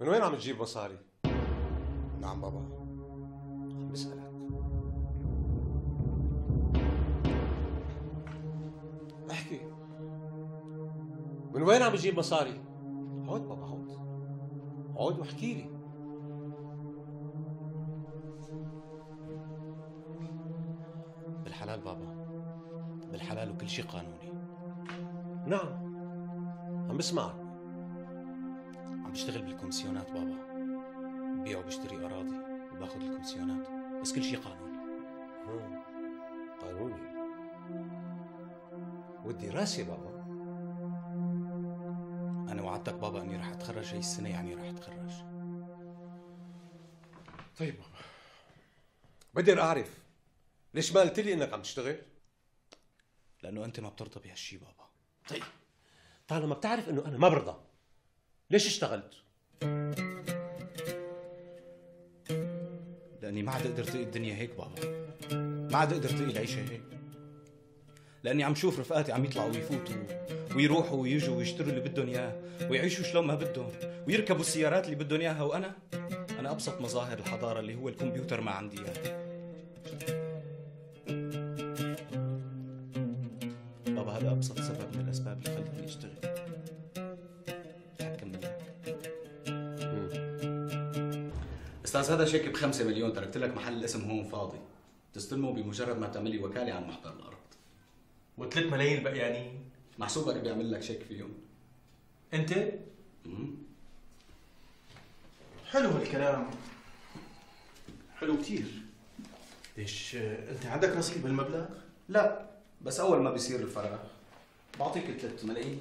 من وين عم تجيب مصاري؟ نعم بابا، عم بسألك. احكي، من وين عم تجيب مصاري؟ عود بابا، عود عود واحكي لي. بالحلال بابا، بالحلال وكل شيء قانوني. نعم عم بسمعك. عم بشتغل بالكومسيونات بابا، ببيع وبشتري اراضي وباخذ الكومسيونات، بس كل شيء قانوني. قانوني. والدراسة بابا؟ أنا وعدتك بابا إني رح أتخرج هي السنة، يعني رح أتخرج. طيب بابا، بدي أعرف ليش ما قلت لي إنك عم تشتغل؟ لأنه أنت ما بترضى بهالشي بابا. طيب طالما بتعرف إنه أنا ما برضى، ليش اشتغلت؟ لأني ما عاد أقدر طيق الدنيا هيك بابا، ما عاد أقدر طيق العيشة هيك. لأني عم شوف رفقاتي عم يطلعوا ويفوتوا ويروحوا ويجوا ويشتروا اللي بدهم إياه ويعيشوا شلون ما بدهم ويركبوا السيارات اللي بدهم إياها، وأنا أبسط مظاهر الحضارة اللي هو الكمبيوتر ما عندي إياه. بابا هذا أبسط سبب من الأسباب اللي خلتني أشتغل. أتحكم منك. أستاذ هذا شيك ب5 مليون، تركت لك محل الاسم هون فاضي، تستلمه بمجرد ما تعملي وكالة عن محضر الأرض. و3 ملايين البقيانين محسوبك بيعمل لك شيك فيهم انت؟ حلو هالكلام، حلو كثير. ليش انت عندك رصيد بالمبلغ؟ لا، بس اول ما بيصير الفراغ بعطيك 3 ملايين.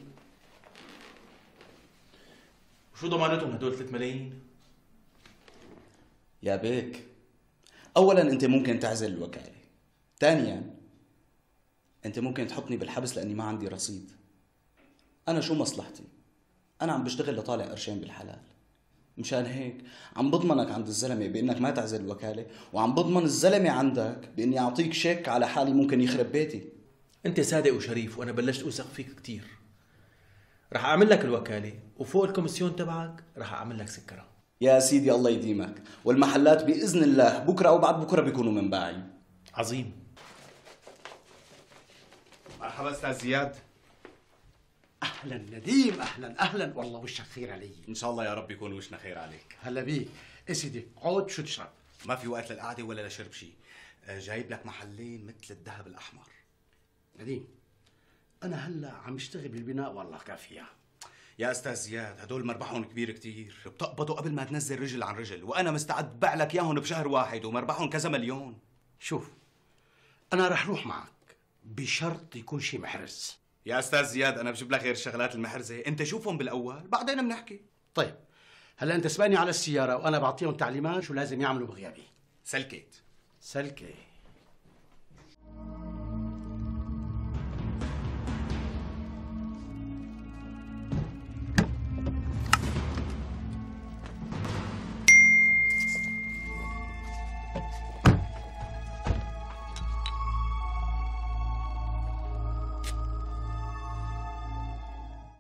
وشو ضمانتهم هدول 3 ملايين؟ يا بيك، اولا انت ممكن تعزل الوكالة، ثانيا أنت ممكن تحطني بالحبس لأني ما عندي رصيد. أنا شو مصلحتي؟ أنا عم بشتغل لطالع قرشين بالحلال، مشان هيك عم بضمنك عند الزلمة بإنك ما تعزل الوكالة، وعم بضمن الزلمة عندك بإني أعطيك شيك على حالي ممكن يخرب بيتي. أنت صادق وشريف، وأنا بلشت أوثق فيك كثير. رح أعمل لك الوكالة، وفوق الكوميسيون تبعك رح أعمل لك سكرة. يا سيدي الله يديمك، والمحلات بإذن الله بكرة أو بعد بكرة بيكونوا منباعين. عظيم. مرحبا استاذ زياد. اهلا نديم، اهلا اهلا، والله وشك خير علي. ان شاء الله يا رب يكون وشنا خير عليك. هلا بيك يا سيدي، عود شو تشرب؟ ما في وقت للقعده ولا لشرب شيء، جايب لك محلين مثل الذهب الاحمر. نديم انا هلا عم اشتغل بالبناء والله كافيه. يا استاذ زياد هدول مربحهم كبير كثير، بتقبضوا قبل ما تنزل رجل عن رجل، وانا مستعد بع لك اياهم بشهر واحد ومربحهم كذا مليون. شوف انا رح روح معك بشرط يكون شيء محرز. يا استاذ زياد انا بجيب لك غير الشغلات المحرزه، انت شوفهم بالاول بعدين بنحكي. طيب هلا انت سبقني على السيارة وانا بعطيهم تعليمات شو لازم يعملوا بغيابي. سلكيت. سلكي.